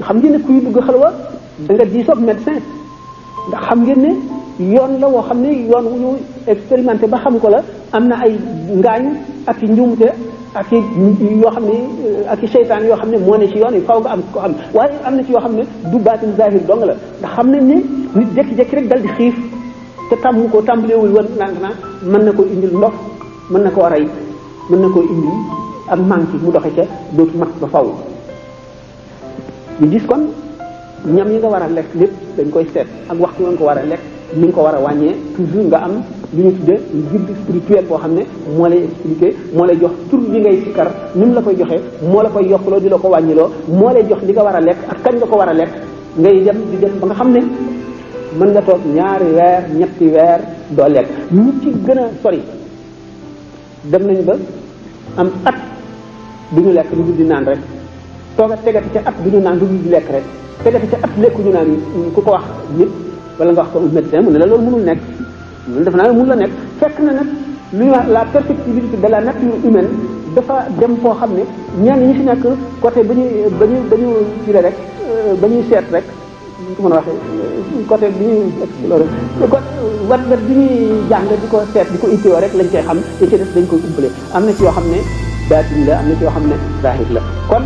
xam ngeen ne kuy dugg xalwa da nga diisoog médecin ndax xam ngeen ne yoon la woo xam ne yoon wu ñu expérimenté ba xam ko la am na ay ngaañ ak i njuumte ak i yoo xam ne ak i seytaan yoo xam ne moo ne ci yoon yi faw nga am ko xam waaye am na ci yoo xam ne du baatin zahir dong la ndax xam nañ ne nit jékki-jékki rek dal di xiif te tàmm ko tàmbalewul woon ndànk na mën na ko indil ndox mën na koo rey mën na koo indil ak manque mu doxe ca dootu mat ba faw ñu gis kon ñam yi nga war a lekk lépp dañ koy seet ak waxtu nga ko war a lekk ni nga ko war a wàññee toujours nga am lu ñu tuddee guide spirituel boo xam ne moo lay expliquer moo lay jox tur bi ngay sikkar ni mu la koy joxee moo la koy yokkuloo di la ko wàññiloo moo lay jox li nga war a lekk ak kañ nga ko war a lekk ngay dem di dem ba nga xam ne mën nga toog 2 weer 3 weer doo lekk ñu ci gën a sori dem nañ ba am at du ñu lekk lu dul di naan rek toog a tegati ca at du ñu naan lu dul di lekk rek tegati ca at lekku ñu naan ku ko wax nit wala nga wax ko médecin mu ne la loolu mënul nekk loolu def naa ne mënul la nekk fekk na nag lu ñuy wax la perfectibilité de la nature humaine dafa dem foo xam ne ñenn ñi fi nekk côté ba ñu jëlee rek ba ñuy seet rek ñu ko mën a waxee côté bi ñuy explorer wat bi ñuy jàng di ko seet di ko itteewoo rek lañ koy xam te ci des dañ koy umpale am na ci yoo xam ne baatin la am na ci yoo xam ne zahir la kon